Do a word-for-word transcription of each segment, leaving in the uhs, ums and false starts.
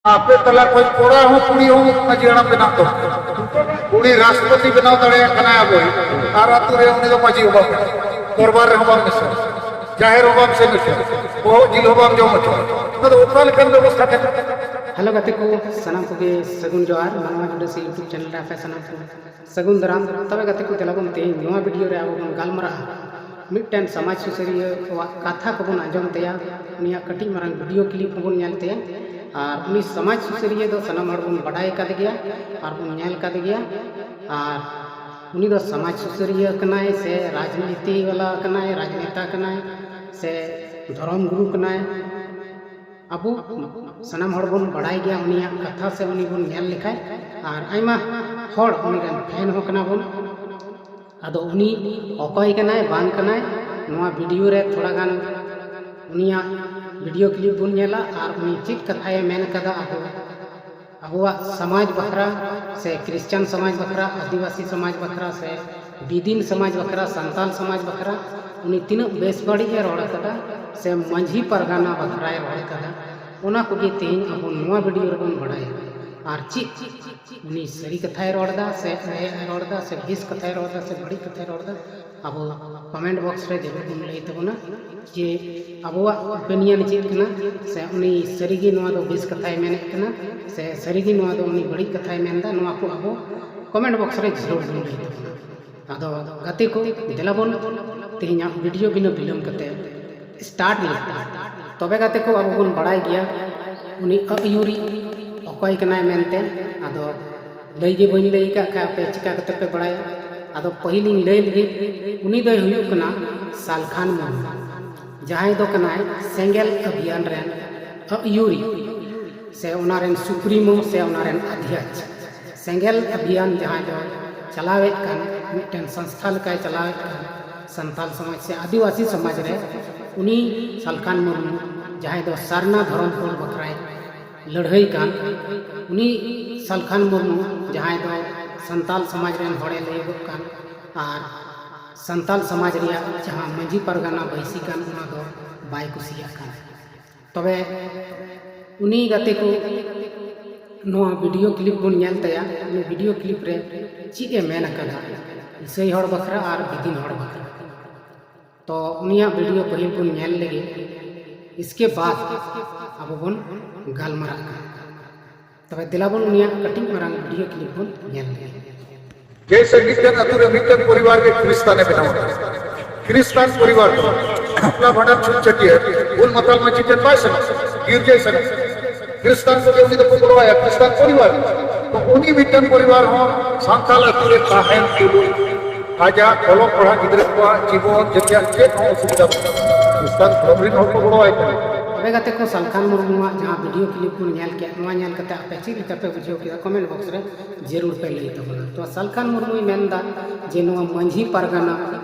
ᱟᱯᱮ ᱛᱟᱞᱟ ᱠᱷᱚᱱ ᱠᱚᱲᱟ ᱦᱚᱸ ᱠᱩᱲᱤ ᱦᱚᱸ ᱢᱟᱹᱡᱷᱤ ᱦᱟᱲᱟᱢ ᱵᱮᱱᱟᱣ ᱫᱚ᱾ ᱠᱩᱲᱤ ᱨᱟᱥᱴᱨᱚᱯᱚᱛᱤ ᱵᱮᱱᱟᱣ ᱫᱟᱲᱮᱭᱟᱜ ᱠᱟᱱᱟᱭ ᱟᱵᱚᱭᱤᱡ, ᱟᱨ ᱟᱹᱛᱩ ᱨᱮ ᱩᱱᱤ ᱫᱚ ᱢᱟᱹᱡᱷᱤ ᱦᱚᱸ ᱵᱟᱝ ᱢᱮᱥᱟ, ᱫᱚᱨᱵᱟᱨ ᱨᱮᱦᱚᱸ ᱵᱟᱝ ᱢᱮᱥᱟ, ᱡᱟᱦᱮᱨ ᱦᱚᱸ ᱵᱟᱝ ᱥᱮᱱ ᱦᱚᱪᱚ, ᱵᱚᱦᱚᱜ ᱡᱤᱞ ᱦᱚᱸ ᱵᱟᱝ ᱡᱚᱢ ᱦᱚᱪᱚ᱾ ᱚᱱᱟ ᱫᱚ ᱚᱠᱟ ᱞᱮᱠᱟᱱ ᱵᱮᱵᱚᱥᱛᱷᱟ ᱠᱟᱱᱟ? ᱦᱮᱞᱳ ᱜᱟᱛᱮ ᱠᱚ, ᱥᱟᱱᱟᱢ ᱠᱚᱜᱮ ᱥᱟᱹᱜᱩᱱ ᱡᱚᱦᱟᱨ᱾ ᱢᱟᱱᱣᱟ ᱡᱩᱰᱟᱹᱥᱤ YouTube ᱪᱮᱱᱮᱞ ᱨᱮ ᱟᱯᱮ ᱥᱟᱱᱟᱢ ᱠᱚ ᱥᱟᱹᱜᱩᱱ ᱫᱟᱨᱟᱢ᱾ ᱛᱚᱵᱮ ᱜᱟᱛᱮ ᱠᱚ, ᱫᱮᱞᱟ ᱵᱚᱱ ᱛᱮᱦᱮᱧ ᱱᱚᱣᱟ ᱵᱷᱤᱰᱤᱭᱳ ᱨᱮ ᱟᱵᱚ ᱵᱚᱱ ᱜᱟᱞᱢᱟᱨᱟᱜᱼᱟ, ᱢᱤᱫᱴᱮᱱ ᱥᱚᱢᱟᱡᱽ ᱥᱩᱥᱟᱹᱨᱤᱭᱟᱹ ᱠᱚᱣᱟᱜ ᱠᱟᱛᱷᱟ ᱠᱚᱵᱚᱱ ᱟᱸᱡᱚᱢ ᱛᱟᱭᱟ, ᱩᱱᱤᱭᱟᱜ ᱠᱟᱹᱴᱤᱡ ᱢᱟᱨᱟᱝ ᱵᱷᱤᱰᱤᱭᱳ ᱠᱞᱤᱯ ᱦᱚᱸᱵᱚᱱ ᱧᱮᱞ ᱛᱟᱭᱟ᱾ ᱟᱨ ᱩᱱᱤ ᱥᱚᱢᱟᱡᱽ ᱥᱩᱥᱟᱹᱨᱤᱭᱟᱹ ᱫᱚ ᱥᱟᱱᱟᱢ ᱦᱚᱲ ᱵᱚᱱ ᱵᱟᱰᱟᱭ ᱠᱟᱫᱮ ᱜᱮᱭᱟ ᱟᱨ ᱵᱚᱱ ᱧᱮᱞ ᱠᱟᱫᱮ ᱜᱮᱭᱟ᱾ ᱟᱨ ᱩᱱᱤ ᱫᱚ ᱥᱚᱢᱟᱡᱽ ᱥᱩᱥᱟᱹᱨᱤᱭᱟᱹ ᱠᱟᱱᱟᱭ ᱥᱮ ᱨᱟᱡᱽᱱᱤᱛᱤ ᱵᱟᱞᱟ ᱠᱟᱱᱟᱭ, ᱨᱟᱡᱽᱱᱮᱛᱟ ᱠᱟᱱᱟᱭ ᱥᱮ ᱫᱷᱚᱨᱚᱢ ᱜᱩᱨᱩ ᱠᱟᱱᱟᱭ, ᱟᱵᱚ ᱥᱟᱱᱟᱢ ᱦᱚᱲ ᱵᱚᱱ ᱵᱟᱲᱟᱭ ᱜᱮᱭᱟ ᱩᱱᱤᱭᱟᱜ ᱠᱟᱛᱷᱟ ᱥᱮ ᱩᱱᱤ ᱵᱚᱱ ᱧᱮᱞ ᱞᱮᱠᱷᱟᱡ᱾ ᱟᱨ ᱟᱭᱢᱟ ᱦᱚᱲ ᱩᱱᱤ ᱨᱮᱱ ᱯᱷᱮᱱ ᱦᱚᱸ ᱠᱟᱱᱟ ᱵᱚᱱ᱾ ᱟᱫᱚ ᱩᱱᱤ ᱚᱠᱚᱭ ᱠᱟᱱᱟᱭ ᱵᱟᱝ ᱠᱟᱱᱟᱭ, ᱱᱚᱣᱟ ᱵᱷᱤᱰᱤᱭᱳ ᱨᱮ ᱛᱷᱚᱲᱟ ᱜᱟᱱ ᱩᱱᱤᱭᱟᱜ ᱵᱷᱤᱰᱤᱭᱳ ᱠᱞᱤᱯ ᱵᱚᱱ ᱧᱮᱞᱟ ᱟᱨ ᱩᱱᱤ ᱪᱮᱫ ᱠᱟᱛᱷᱟᱭ ᱢᱮᱱ ᱠᱟᱫᱟ ᱟᱵᱚ ᱟᱵᱚᱣᱟᱜ ᱥᱚᱢᱟᱡᱽ ᱵᱟᱠᱷᱨᱟ ᱥᱮ ᱠᱷᱨᱤᱥᱪᱟᱱ ᱥᱚᱢᱟᱡᱽ ᱵᱟᱠᱷᱨᱟ, ᱟᱹᱫᱤᱵᱟᱹᱥᱤ ᱥᱚᱢᱟᱡᱽ ᱵᱟᱠᱷᱨᱟ ᱥᱮ ᱵᱤᱫᱤᱱ ᱥᱚᱢᱟᱡᱽ ᱵᱟᱠᱷᱨᱟ, ᱥᱟᱱᱛᱟᱞ ᱥᱚᱢᱟᱡᱽ ᱵᱟᱠᱷᱨᱟ ᱩᱱᱤ ᱛᱤᱱᱟᱹᱜ ᱵᱮᱥ ᱵᱟᱹᱲᱤᱡ ᱮ ᱨᱚᱲ ᱠᱟᱫᱟ ᱥᱮ ᱢᱟᱹᱡᱷᱤ ᱯᱟᱨᱜᱟᱱᱟ ᱵᱟᱠᱷᱨᱟᱭ ᱨᱚᱲ ᱠᱟᱫᱟ, ᱚᱱᱟ ᱠᱚᱜᱮ ᱛᱮᱦᱮᱧ ᱟᱵᱚ ᱱᱚᱣᱟ ᱵᱷᱤᱰᱤᱭᱳ ᱨᱮᱵᱚᱱ ᱵᱟᱲᱟᱭᱟ᱾ ᱟᱨ ᱪᱮᱫ ᱩᱱᱤ ᱥᱟᱹᱨᱤ ᱠᱟᱛᱷᱟᱭ ᱨᱚᱲ ᱮᱫᱟ ᱥᱮ ᱮᱲᱮᱭᱟᱜ ᱮ ᱨᱚᱲ ᱮᱫᱟ ᱥᱮ ᱵᱮᱥ ᱠᱟᱛᱷᱟᱭ ᱨᱚᱲ ᱮᱫᱟ ᱥᱮ ᱵᱟᱹᱲᱤᱡ ᱠᱟᱛᱷᱟᱭ ᱨᱚᱲ ᱮᱫᱟ, ᱟᱵᱚ ᱠᱚᱢᱮᱱᱴ ᱵᱚᱠᱥ ᱨᱮ ᱡᱟᱹᱨᱩᱲ ᱵᱚᱱ ᱞᱟᱹᱭ ᱛᱟᱵᱚᱱᱟ ᱡᱮ ᱟᱵᱚᱣᱟᱜ ᱳᱯᱤᱱᱤᱭᱚᱱ ᱪᱮᱫ ᱠᱟᱱᱟ, ᱥᱮ ᱩᱱᱤ ᱥᱟᱹᱨᱤᱜᱮ ᱱᱚᱣᱟ ᱫᱚ ᱵᱮᱥ ᱠᱟᱛᱷᱟᱭ ᱢᱮᱱᱮᱫ ᱠᱟᱱᱟ ᱥᱮ ᱥᱟᱹᱨᱤᱜᱮ ᱱᱚᱣᱟ ᱫᱚ ᱩᱱᱤ ᱵᱟᱹᱲᱤᱡ ᱠᱟᱛᱷᱟᱭ ᱢᱮᱱᱫᱟ, ᱱᱚᱣᱟ ᱠᱚ ᱟᱵᱚ ᱠᱚᱢᱮᱱᱴ ᱵᱚᱠᱥ ᱨᱮ ᱡᱟᱹᱨᱩᱲ ᱵᱚᱱ ᱞᱟᱹᱭ ᱛᱟᱵᱚᱱᱟ᱾ ᱟᱫᱚ ᱜᱟᱛᱮ ᱠᱚ, ᱫᱮᱞᱟ ᱵᱚᱱ ᱛᱮᱦᱮᱧᱟᱜ ᱵᱷᱤᱰᱤᱭᱳ ᱵᱤᱱᱟᱹ ᱵᱤᱞᱚᱢ ᱠᱟᱛᱮ ᱥᱴᱟᱨᱴ ᱞᱮᱫᱟ᱾ ᱛᱚᱵᱮ ᱜᱟᱛᱮ ᱠᱚ, ᱟᱵᱚ ᱵᱚᱱ ᱵᱟᱲᱟᱭ ᱜᱮᱭᱟ ᱩᱱᱤ ᱟᱹᱭᱩᱨᱤᱡ ᱚᱠᱚᱭ ᱠᱟᱱᱟᱭ ᱢᱮᱱᱛᱮ᱾ ᱟᱫᱚ ᱞᱟᱹᱭ ᱜᱮ ᱵᱟᱹᱧ ᱞᱟᱹᱭ ᱟᱠᱟᱫ ᱠᱷᱟᱡ ᱟᱯᱮ ᱪᱤᱠᱟ ᱠᱟᱛᱮ ᱯᱮ ᱵᱟᱲᱟᱭᱟ? ᱟᱫᱚ ᱯᱟᱹᱦᱤᱞᱤᱧ ᱞᱟᱹᱭ ᱞᱮᱜᱮ, ᱩᱱᱤ ᱫᱚᱭ ᱦᱩᱭᱩᱜ ᱠᱟᱱᱟ ᱥᱟᱞᱠᱷᱟᱱ ᱢᱩᱨᱢᱩ, ᱡᱟᱦᱟᱸᱭ ᱫᱚ ᱠᱟᱱᱟᱭ ᱥᱮᱸᱜᱮᱞ ᱚᱵᱷᱤᱭᱟᱱ ᱨᱮᱱ ᱟᱹᱭᱩᱨᱤᱡ ᱥᱮ ᱚᱱᱟ ᱨᱮᱱ ᱥᱩᱯᱨᱤᱢᱳ ᱥᱮ ᱚᱱᱟ ᱨᱮᱱ ᱟᱫᱷᱭᱟᱪ᱾ ᱥᱮᱸᱜᱮᱞ ᱚᱵᱷᱤᱭᱟᱱ ᱡᱟᱦᱟᱸᱭ ᱫᱚ ᱪᱟᱞᱟᱣᱮᱫ ᱠᱟᱱ, ᱢᱤᱫᱴᱮᱱ ᱥᱚᱝᱥᱛᱷᱟ ᱞᱮᱠᱟᱭ ᱪᱟᱞᱟᱣᱮᱫ ᱠᱟᱱ ᱥᱟᱱᱛᱟᱞ ᱥᱚᱢᱟᱡᱽ ᱥᱮ ᱟᱹᱫᱤᱵᱟᱹᱥᱤ ᱥᱚᱢᱟᱡᱽ ᱨᱮ, ᱩᱱᱤ ᱥᱟᱞᱠᱷᱟᱱ ᱢᱩᱨᱢᱩ ᱡᱟᱦᱟᱸᱭ ᱫᱚ ᱥᱟᱨᱱᱟ ᱫᱷᱚᱨᱚᱢ ᱠᱳᱰ ᱵᱟᱠᱷᱨᱟᱭ ᱞᱟᱹᱲᱦᱟᱹᱭ ᱠᱟᱱ, ᱩᱱᱤ ᱥᱟᱞᱠᱷᱟᱱ ᱢᱩᱨᱢᱩ ᱡᱟᱦᱟᱸᱭ ᱫᱚ ᱥᱟᱱᱛᱟᱞ ᱥᱚᱢᱟᱡᱽ ᱨᱮᱱ ᱦᱚᱲᱮ ᱞᱟᱹᱭᱚᱜᱚᱜ ᱠᱟᱱ ᱟᱨ ᱥᱟᱱᱛᱟᱞ ᱥᱚᱢᱟᱡᱽ ᱨᱮᱭᱟᱜ ᱡᱟᱦᱟᱸ ᱢᱟᱹᱡᱷᱤ ᱯᱟᱨᱜᱟᱱᱟ ᱵᱟᱹᱭᱥᱤ ᱠᱟᱱ, ᱚᱱᱟ ᱫᱚ ᱵᱟᱭ ᱠᱩᱥᱤᱭᱟᱜ ᱠᱟᱱ᱾ ᱛᱚᱵᱮ ᱩᱱᱤ ᱜᱟᱛᱮ ᱠᱚ ᱱᱚᱣᱟ ᱵᱷᱤᱰᱤᱭᱳ ᱠᱞᱤᱯ ᱵᱚᱱ ᱧᱮᱞ ᱛᱟᱭᱟ᱾ ᱩᱱᱤ ᱵᱷᱤᱰᱤᱭᱳ ᱠᱞᱤᱯ ᱨᱮ ᱪᱮᱫ ᱮ ᱢᱮᱱ ᱟᱠᱟᱫᱟ ᱤᱥᱟᱹᱭ ᱦᱚᱲ ᱵᱟᱠᱷᱨᱟ ᱟᱨ ᱵᱤᱫᱤᱱ ᱦᱚᱲ ᱵᱟᱠᱷᱨᱟ᱾ ᱛᱚ ᱩᱱᱤᱭᱟᱜ ᱵᱷᱤᱰᱤᱭᱳ ᱯᱟᱹᱦᱤᱞ ᱵᱚᱱ ᱧᱮᱞ ᱞᱮᱜᱮ, ᱤᱥᱠᱮ ᱵᱟᱫ ᱟᱵᱚ ᱵᱚᱱ ᱜᱟᱞᱢᱟᱨᱟᱜ ᱠᱟᱱᱟ᱾ ᱛᱚᱵᱮ ᱫᱮᱞᱟ ᱵᱚᱱ ᱩᱱᱤᱭᱟᱜ ᱠᱟᱹᱴᱤᱡ ᱢᱟᱨᱟᱝ ᱵᱷᱤᱰᱤᱭᱳ ᱠᱞᱤᱯ ᱵᱚᱱ ᱧᱮᱞ ᱞᱮᱜᱮ᱾ ᱡᱮᱭᱥᱮ ᱢᱤᱫᱴᱮᱱ ᱟᱹᱛᱩ ᱨᱮ ᱢᱤᱫᱴᱮᱱ ᱯᱚᱨᱤᱵᱟᱨ ᱜᱮ ᱠᱷᱨᱤᱥᱛᱟᱱ ᱮ ᱵᱮᱱᱟᱣ ᱠᱟᱫᱟ᱾ ᱠᱷᱨᱤᱥᱛᱟᱱ ᱯᱚᱨᱤᱵᱟᱨ ᱫᱚ ᱵᱟᱯᱞᱟ ᱵᱷᱟᱸᱰᱟᱱ ᱪᱷᱩᱛ ᱪᱷᱟᱹᱴᱭᱟᱹᱨ ᱩᱞ ᱢᱟᱛᱟᱞ ᱢᱟᱹᱡᱷᱤ ᱴᱷᱮᱱ ᱵᱟᱭ ᱥᱮᱱᱚᱜ, ᱜᱤᱨᱡᱟᱹᱭ ᱥᱮᱱᱚᱜ᱾ ᱠᱷᱨᱤᱥᱛᱟᱱ ᱠᱚᱜᱮ ᱩᱱᱤ ᱫᱚᱠᱚ ᱜᱚᱲᱚᱣᱟᱭᱟ, ᱠᱷᱨᱤᱥᱛᱟᱱ ᱯᱚᱨᱤᱵᱟᱨ᱾ ᱛᱚ ᱩᱱᱤ ᱢᱤᱫᱴᱮᱱ ᱯᱚᱨᱤᱵᱟᱨ ᱦᱚᱸ ᱥᱟᱱᱛᱟᱲ ᱟᱹᱛᱩ ᱨᱮ ᱛᱟᱦᱮᱱ ᱛᱩᱞᱩᱡ ᱟᱡᱟᱜ ᱚᱞᱚᱜ ᱯᱟᱲᱦᱟᱜ ᱜᱤᱫᱽᱨᱟᱹ ᱠᱚᱣᱟᱜ ᱡᱤᱵᱚᱱ ᱡᱟᱹᱛᱤᱭᱟᱜ ᱪᱮᱫ ᱦᱚᱸ ᱚᱥᱩᱵᱤᱫᱷᱟ ᱵᱟᱹᱱᱩᱜᱼᱟ᱾ ᱠᱷᱨᱤᱥᱛᱟᱱ ᱫᱷᱚᱨᱚᱢ ᱨᱮᱱ ᱦᱚᱲ ᱠᱚ ᱜᱚᱲᱚᱣᱟᱭ ᱠᱟᱱᱟ᱾ ᱛᱚᱵᱮ ᱜᱟᱛᱮ ᱠᱚ, ᱥᱟᱞᱠᱷᱟᱱ ᱢᱩᱨᱢᱩᱣᱟᱜ ᱡᱟᱦᱟᱸ ᱵᱷᱤᱰᱤᱭᱳ ᱠᱞᱤᱯ ᱵᱚᱱ ᱧᱮᱞ ᱠᱮᱫ, ᱱᱚᱣᱟ ᱧᱮᱞ ᱠᱟᱛᱮ ᱟᱯᱮ ᱪᱮᱫ ᱞᱮᱠᱟ ᱯᱮ ᱵᱩᱡᱷᱟᱹᱣ ᱠᱮᱫᱟ, ᱠᱚᱢᱮᱱᱴ ᱵᱚᱠᱥ ᱨᱮ ᱡᱟᱹᱨᱩᱲ ᱯᱮ ᱞᱟᱹᱭ ᱛᱟᱵᱚᱱᱟ᱾ ᱛᱚ ᱥᱟᱞᱠᱷᱟᱱ ᱢᱩᱨᱢᱩᱭ ᱢᱮᱱᱫᱟ ᱡᱮ ᱱᱚᱣᱟ ᱢᱟᱹᱡᱷᱤ ᱯᱟᱨᱜᱟᱱᱟ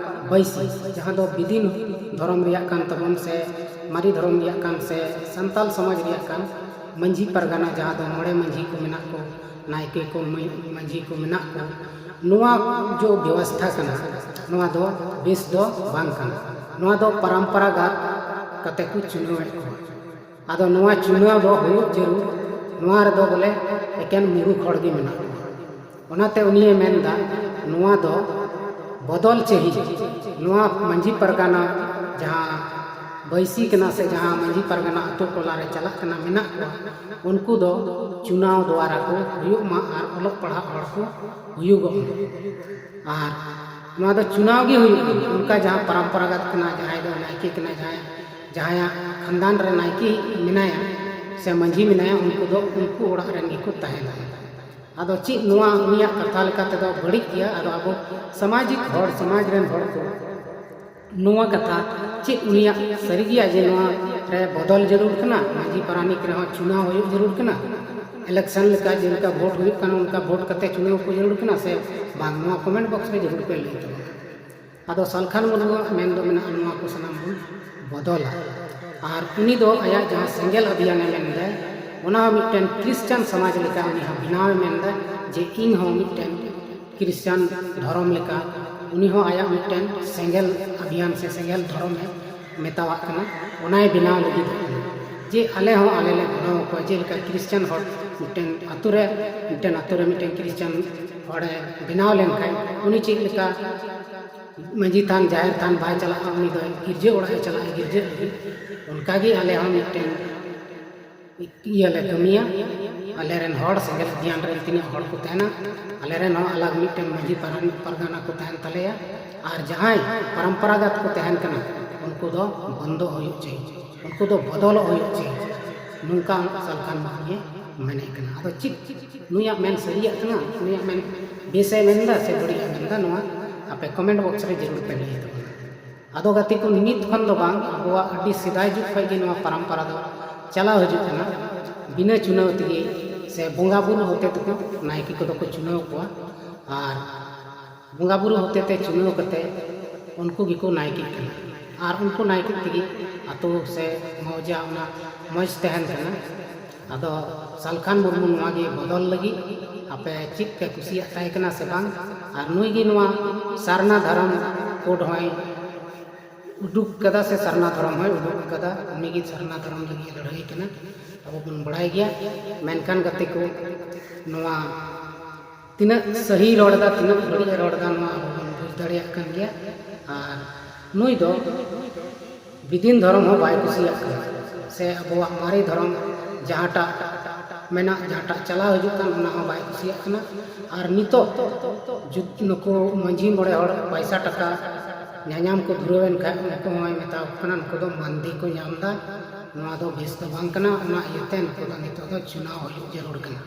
ᱵᱟᱹᱭᱥᱤ, ᱡᱟᱦᱟᱸ ᱫᱚ ᱵᱤᱫᱤᱱ ᱫᱷᱚᱨᱚᱢ ᱨᱮᱭᱟᱜ ᱠᱟᱱ ᱛᱟᱵᱚᱱ ᱥᱮ ᱢᱟᱨᱮ ᱫᱷᱚᱨᱚᱢ ᱨᱮᱭᱟᱜ ᱠᱟᱱ ᱥᱮ ᱥᱟᱱᱛᱟᱞ ᱥᱚᱢᱟᱡᱽ ᱨᱮᱭᱟᱜ ᱠᱟᱱ ᱢᱟᱹᱡᱷᱤ ᱯᱟᱨᱜᱟᱱᱟ, ᱡᱟᱦᱟᱸ ᱫᱚ ᱢᱚᱬᱮ ᱢᱟᱹᱡᱷᱤ ᱠᱚ ᱢᱮᱱᱟᱜ ᱠᱚ, ᱱᱟᱭᱠᱮ ᱠᱚ, ᱢᱟᱹ- ᱢᱟᱹᱡᱷᱤ ᱠᱚ ᱢᱮᱱᱟᱜ ᱠᱚ, ᱱᱚᱣᱟ ᱡᱚ ᱵᱮᱵᱚᱥᱛᱷᱟ ᱠᱟᱱᱟ, ᱱᱚᱣᱟ ᱫᱚ ᱵᱮᱥ ᱫᱚ ᱵᱟᱝ ᱠᱟᱱᱟ᱾ ᱱᱚᱣᱟ ᱫᱚ ᱯᱟᱨᱟᱢᱯᱟᱨᱟᱜᱟᱛ ᱠᱟᱛᱮ ᱠᱚ ᱪᱩᱱᱟᱹᱣᱮᱫ ᱠᱚᱣᱟ᱾ ᱟᱫᱚ ᱱᱚᱣᱟ ᱪᱩᱱᱟᱹᱣ ᱫᱚ ᱦᱩᱭᱩᱜ ᱡᱟᱹᱨᱩᱲ, ᱱᱚᱣᱟ ᱨᱮᱫᱚ ᱵᱚᱞᱮ ᱮᱠᱮᱱ ᱢᱩᱨᱩᱠᱷ ᱦᱚᱲ ᱜᱮ ᱢᱮᱱᱟᱜ ᱠᱚᱣᱟ᱾ ᱚᱱᱟᱛᱮ ᱩᱱᱤᱭᱮ ᱢᱮᱱᱫᱟ, ᱱᱚᱣᱟ ᱫᱚ ᱵᱚᱫᱚᱞ ᱪᱟᱹᱦᱤ, ᱱᱚᱣᱟ ᱢᱟᱹᱡᱷᱤ ᱯᱟᱨᱜᱟᱱᱟ ᱡᱟᱦᱟᱸ ᱵᱟᱹᱭᱥᱤ ᱠᱟᱱᱟ ᱥᱮ ᱡᱟᱦᱟᱸ ᱢᱟᱹᱡᱷᱤ ᱯᱟᱨᱜᱟᱱᱟ ᱟᱛᱳ ᱴᱚᱞᱟ ᱨᱮ ᱪᱟᱞᱟᱜ ᱠᱟᱱᱟ, ᱢᱮᱱᱟᱜ ᱠᱚᱣᱟ, ᱩᱱᱠᱩ ᱫᱚ ᱪᱩᱱᱟᱣ ᱫᱚᱣᱟᱨᱟ ᱠᱚ ᱦᱩᱭᱩᱜ ᱢᱟ ᱟᱨ ᱚᱞᱚᱜ ᱯᱟᱲᱦᱟᱜ ᱦᱚᱲ ᱠᱚ ᱦᱩᱭᱩᱜᱚᱜ ᱢᱟ᱾ ᱟᱨ ᱱᱚᱣᱟ ᱫᱚ ᱪᱩᱱᱟᱣ ᱜᱮ ᱦᱩᱭᱩᱜ ᱠᱟᱱᱟ, ᱚᱱᱠᱟ ᱡᱟᱦᱟᱸ ᱯᱚᱨᱚᱢᱯᱚᱨᱟᱜᱚᱛ ᱠᱟᱱᱟ, ᱡᱟᱦᱟᱸᱭ ᱫᱚ ᱱᱟᱭᱠᱮ ᱠᱟᱱᱟᱭ, ᱡᱟᱦᱟᱸᱭ ᱡᱟᱦᱟᱸᱭᱟᱜ ᱠᱷᱟᱱᱫᱟᱱ ᱨᱮ ᱱᱟᱭᱠᱮ ᱢᱮᱱᱟᱭᱟ ᱥᱮ ᱢᱟᱹᱡᱷᱤ ᱢᱮᱱᱟᱭᱟ, ᱩᱱᱠᱩ ᱫᱚ ᱩᱱᱠᱩ ᱚᱲᱟᱜ ᱨᱮᱱ ᱜᱮᱠᱚ ᱛᱟᱦᱮᱱᱟ᱾ ᱟᱫᱚ ᱪᱮᱫ ᱱᱚᱣᱟ ᱩᱱᱤᱭᱟᱜ ᱠᱟᱛᱷᱟ ᱞᱮᱠᱟ ᱛᱮᱫᱚ ᱵᱟᱹᱲᱤᱡ ᱜᱮᱭᱟ? ᱟᱫᱚ ᱟᱵᱚ ᱥᱟᱢᱟᱡᱤᱠ ᱦᱚᱲ, ᱥᱚᱢᱟᱡᱽ ᱨᱮᱱ ᱦᱚᱲ ᱠᱚ ᱱᱚᱣᱟ ᱠᱟᱛᱷᱟ ᱪᱮᱫ ᱩᱱᱤᱭᱟᱜ ᱥᱟᱹᱨᱤ ᱜᱮᱭᱟ ᱡᱮ ᱱᱚᱣᱟ ᱨᱮ ᱵᱚᱫᱚᱞ ᱡᱟᱹᱨᱩᱲ ᱠᱟᱱᱟ, ᱢᱟᱹᱡᱷᱤ ᱯᱟᱨᱟᱱᱤᱠ ᱨᱮᱦᱚᱸ ᱪᱩᱱᱟᱣ ᱦᱩᱭᱩᱜ ᱡᱟᱹᱨᱩᱲ ᱠᱟᱱᱟ, ᱤᱞᱮᱠᱥᱚᱱ ᱞᱮᱠᱟ ᱡᱮᱞᱮᱠᱟ ᱵᱷᱳᱴ ᱦᱩᱭᱩᱜ ᱠᱟᱱᱟ ᱚᱱᱠᱟ ᱵᱷᱳᱴ ᱠᱟᱛᱮ ᱪᱩᱱᱟᱣ ᱠᱚ ᱡᱟᱹᱨᱩᱲ ᱠᱟᱱᱟ ᱥᱮ ᱵᱟᱝ? ᱱᱚᱣᱟ ᱠᱚᱢᱮᱱᱴ ᱵᱚᱠᱥ ᱨᱮ ᱡᱟᱹᱨᱩᱲ ᱯᱮ ᱞᱟᱹᱭ ᱛᱟᱵᱚᱱᱟ᱾ ᱟᱫᱚ ᱥᱟᱞᱠᱷᱟᱱ ᱢᱩᱨᱢᱩᱣᱟᱜ ᱢᱮᱱ ᱫᱚ ᱢᱮᱱᱟᱜᱼᱟ, ᱱᱚᱣᱟ ᱠᱚ ᱥᱟᱱᱟᱢ ᱵᱚᱱ ᱵᱚᱫᱚᱞᱟ᱾ ᱟᱨ ᱩᱱᱤ ᱫᱚ ᱟᱭᱟᱜ ᱡᱟᱦᱟᱸ ᱥᱮᱸᱜᱮᱞ ᱚᱵᱷᱤᱭᱟᱱᱮ ᱢᱮᱱᱫᱟ, ᱚᱱᱟ ᱦᱚᱸ ᱢᱤᱫᱴᱮᱱ ᱠᱷᱨᱤᱥᱪᱟᱱ ᱥᱚᱢᱟᱡᱽ ᱞᱮᱠᱟ ᱩᱱᱤ ᱦᱚᱸ ᱵᱮᱱᱟᱣᱮ ᱢᱮᱱᱫᱟ ᱡᱮ ᱤᱧ ᱦᱚᱸ ᱢᱤᱫᱴᱮᱱ ᱠᱷᱨᱤᱥᱪᱟᱱ ᱫᱷᱚᱨᱚᱢ ᱞᱮᱠᱟ ᱩᱱᱤ ᱦᱚᱸ ᱟᱭᱟᱜ ᱢᱤᱫᱴᱮᱱ ᱥᱮᱸᱜᱮᱞ ᱚᱵᱷᱤᱭᱟᱱ ᱥᱮ ᱥᱮᱸᱜᱮᱞ ᱫᱷᱚᱨᱚᱢᱮ ᱢᱮᱛᱟᱣᱟᱜ ᱠᱟᱱᱟ, ᱚᱱᱟᱭ ᱵᱮᱱᱟᱣ ᱞᱟᱹᱜᱤᱫᱚᱜ ᱠᱟᱱᱟ᱾ ᱡᱮ ᱟᱞᱮ ᱦᱚᱸ ᱟᱞᱮ ᱞᱮ ᱜᱚᱲᱚ ᱟᱠᱚᱣᱟ᱾ ᱡᱮᱞᱮᱠᱟ ᱠᱷᱨᱤᱥᱪᱟᱱ ᱦᱚᱲ ᱢᱤᱫᱴᱮᱱ ᱟᱛᱳ ᱨᱮ, ᱢᱤᱫᱴᱮᱱ ᱟᱛᱳ ᱨᱮ ᱢᱤᱫᱴᱮᱱ ᱠᱷᱨᱤᱥᱪᱟᱱ ᱦᱚᱲᱮ ᱵᱮᱱᱟᱣ ᱞᱮᱱᱠᱷᱟᱱ, ᱩᱱᱤ ᱪᱮᱫ ᱞᱮᱠᱟ ᱢᱟᱹᱡᱷᱤ ᱛᱷᱟᱱ, ᱡᱟᱦᱮᱨ ᱛᱷᱟᱱ ᱵᱟᱭ ᱪᱟᱞᱟᱜᱼᱟ, ᱩᱱᱤ ᱫᱚ ᱜᱤᱨᱡᱟᱹ ᱚᱲᱟᱜ ᱮ ᱪᱟᱞᱟᱜᱼᱟ ᱜᱤᱨᱡᱟᱹ ᱞᱟᱹᱜᱤᱫ᱾ ᱚᱱᱠᱟᱜᱮ ᱟᱞᱮ ᱦᱚᱸ ᱢᱤᱫᱴᱮᱱ ᱤᱭᱟᱹ ᱞᱮ ᱠᱟᱹᱢᱤᱭᱟ᱾ ᱟᱞᱮ ᱨᱮᱱ ᱦᱚᱲ, ᱥᱮᱸᱜᱮᱞ ᱫᱷᱮᱭᱟᱱ ᱨᱮᱱ ᱛᱤᱱᱟᱹᱜ ᱦᱚᱲ ᱠᱚ ᱛᱟᱦᱮᱱᱟ, ᱟᱞᱮ ᱨᱮᱱ ᱦᱚᱸ ᱟᱞᱟᱜᱽ ᱢᱤᱫᱴᱮᱱ ᱢᱟᱹᱡᱷᱤ ᱯᱟᱨᱟᱱᱤᱠ ᱯᱟᱨᱜᱟᱱᱟ ᱠᱚ ᱛᱟᱦᱮᱱ ᱛᱟᱞᱮᱭᱟ᱾ ᱟᱨ ᱡᱟᱦᱟᱸᱭ ᱯᱚᱨᱚᱢᱯᱚᱨᱟᱜᱚᱛ ᱠᱚ ᱛᱟᱦᱮᱱ ᱠᱟᱱᱟ, ᱩᱱᱠᱩ ᱫᱚ ᱵᱚᱱᱫᱚ ᱦᱩᱭᱩᱜ ᱪᱟᱹᱦᱤ, ᱩᱱᱠᱩ ᱫᱚ ᱵᱚᱫᱚᱞᱚᱜ ᱦᱩᱭᱩᱜ ᱪᱟᱹᱦᱤ᱾ ᱱᱚᱝᱠᱟ ᱥᱟᱞᱠᱷᱟᱱ ᱢᱩᱨᱢᱩᱭ ᱢᱮᱱᱮᱫ ᱠᱟᱱᱟ᱾ ᱟᱫᱚ ᱪᱮᱫ ᱱᱩᱭᱟᱜ ᱢᱮᱱ ᱥᱟᱹᱨᱤᱭᱟᱜ ᱠᱟᱱᱟ, ᱱᱩᱭᱟᱜ ᱢᱮᱱ ᱵᱮᱥᱮ ᱢᱮᱱᱫᱟ ᱥᱮ ᱵᱟᱹᱲᱤᱡ ᱮ ᱢᱮᱱᱫᱟ, ᱱᱚᱣᱟ ᱟᱯᱮ comment box ᱨᱮ ᱡᱟᱹᱨᱩᱲ ᱯᱮ ᱞᱟᱹᱭ ᱛᱟᱵᱚᱱᱟ᱾ ᱟᱫᱚ ᱜᱟᱛᱮ ᱠᱚ, ᱱᱤᱛ ᱠᱷᱚᱱ ᱫᱚ ᱵᱟᱝ, ᱟᱵᱚᱣᱟᱜ ᱟᱹᱰᱤ ᱥᱮᱫᱟᱭ ᱡᱩᱜᱽ ᱠᱷᱚᱱ ᱜᱮ ᱱᱚᱣᱟ ᱯᱚᱨᱚᱢᱯᱚᱨᱟ ᱫᱚ ᱪᱟᱞᱟᱣ ᱦᱤᱡᱩᱜ ᱠᱟᱱᱟ᱾ ᱵᱤᱱᱟᱹ ᱪᱩᱱᱟᱹᱣ ᱛᱮᱜᱮ ᱥᱮ ᱵᱚᱸᱜᱟ ᱵᱩᱨᱩ ᱦᱚᱛᱮ ᱛᱮᱠᱚ ᱱᱟᱭᱠᱮ ᱠᱚᱫᱚ ᱠᱚ ᱪᱩᱱᱟᱹᱣ ᱠᱚᱣᱟ᱾ ᱟᱨ ᱵᱚᱸᱜᱟ ᱵᱩᱨᱩ ᱦᱚᱛᱮ ᱛᱮ ᱪᱩᱱᱟᱹᱣ ᱠᱟᱛᱮ ᱩᱱᱠᱩ ᱜᱮᱠᱚ ᱱᱟᱭᱠᱮᱜ ᱠᱟᱱᱟ᱾ ᱟᱨ ᱩᱱᱠᱩ ᱱᱟᱭᱠᱮ ᱛᱮᱜᱮ ᱟᱛᱳ ᱥᱮ ᱢᱚᱣᱡᱟ ᱚᱱᱟ ᱢᱚᱡᱽ ᱛᱟᱦᱮᱱ ᱠᱟᱱᱟ᱾ ᱟᱫᱚ ᱥᱟᱞᱠᱷᱟᱱ ᱢᱩᱨᱢᱩ ᱱᱚᱣᱟ ᱜᱮ ᱵᱚᱫᱚᱞ ᱞᱟᱹᱜᱤᱫ ᱟᱯᱮ ᱪᱮᱫ ᱯᱮ ᱠᱩᱥᱤᱭᱟᱜ ᱛᱟᱦᱮᱸ ᱠᱟᱱᱟ ᱥᱮ ᱵᱟᱝ? ᱟᱨ ᱱᱩᱭ ᱜᱮ ᱱᱚᱣᱟ ᱥᱟᱨᱱᱟ ᱫᱷᱚᱨᱚᱢ code ᱦᱚᱸᱭ ᱩᱰᱩᱠ ᱠᱟᱫᱟ ᱥᱮ ᱥᱟᱨᱱᱟ ᱫᱷᱚᱨᱚᱢ ᱦᱚᱸᱭ ᱩᱰᱩᱠ ᱠᱟᱫᱟ, ᱩᱱᱤ ᱜᱮ ᱥᱟᱨᱱᱟ ᱫᱷᱚᱨᱚᱢ ᱞᱟᱹᱜᱤᱫ ᱮ ᱞᱟᱹᱲᱦᱟᱹᱭ ᱠᱟᱱᱟ, ᱟᱵᱚ ᱵᱚᱱ ᱵᱟᱲᱟᱭ ᱜᱮᱭᱟ᱾ ᱢᱮᱱᱠᱷᱟᱱ ᱜᱟᱛᱮ ᱠᱚ, ᱱᱚᱣᱟ ᱛᱤᱱᱟᱹᱜ ᱥᱟᱹᱦᱤ ᱨᱚᱲ ᱮᱫᱟ, ᱛᱤᱱᱟᱹᱜ ᱵᱟᱹᱲᱤᱡ ᱮ ᱨᱚᱲ ᱮᱫᱟ, ᱱᱚᱣᱟ ᱟᱵᱚ ᱵᱚᱱ ᱵᱩᱡᱽ ᱫᱟᱲᱮᱭᱟᱜ ᱠᱟᱱ ᱜᱮᱭᱟ᱾ ᱟᱨ ᱱᱩᱭ ᱫᱚ ᱵᱤᱫᱤᱱ ᱫᱷᱚᱨᱚᱢ ᱦᱚᱸ ᱵᱟᱭ ᱠᱩᱥᱤᱭᱟᱜ ᱠᱟᱱᱟ, ᱥᱮ ᱟᱵᱚᱣᱟᱜ ᱢᱟᱨᱮ ᱫᱷᱚᱨᱚᱢ ᱡᱟᱦᱟᱸᱴᱟᱜ ᱢᱮᱱᱟᱜ, ᱡᱟᱦᱟᱸᱴᱟᱜ ᱪᱟᱞᱟᱣ ᱦᱤᱡᱩᱜ ᱠᱟᱱ, ᱚᱱᱟ ᱦᱚᱸ ᱵᱟᱭ ᱠᱩᱥᱤᱭᱟᱜ ᱠᱟᱱᱟ᱾ ᱟᱨ ᱱᱤᱛᱚᱜ ᱡᱩᱫᱤ ᱱᱩᱠᱩ ᱢᱟᱹᱡᱷᱤ ᱢᱚᱬᱮ ᱦᱚᱲ ᱯᱚᱭᱥᱟ ᱴᱟᱠᱟ ᱧᱟᱧᱟᱢ ᱠᱚ ᱫᱷᱩᱨᱟᱹᱣ ᱮᱱ ᱠᱷᱟᱱ, ᱩᱱᱠᱩ ᱦᱚᱸᱭ ᱢᱮᱛᱟ ᱠᱚ ᱠᱟᱱᱟ, ᱱᱩᱠᱩ ᱫᱚ ᱢᱟᱱᱫᱤ ᱠᱚ ᱧᱟᱢ ᱮᱫᱟ, ᱱᱚᱣᱟ ᱫᱚ ᱵᱮᱥ ᱫᱚ ᱵᱟᱝ ᱠᱟᱱᱟ᱾ ᱚᱱᱟ ᱤᱭᱟᱹᱛᱮ ᱱᱩᱠᱩ ᱫᱚ ᱱᱤᱛᱚᱜ ᱫᱚ ᱪᱩᱱᱟᱣ ᱦᱩᱭᱩᱜ ᱡᱟᱹᱨᱩᱲ ᱠᱟᱱᱟ᱾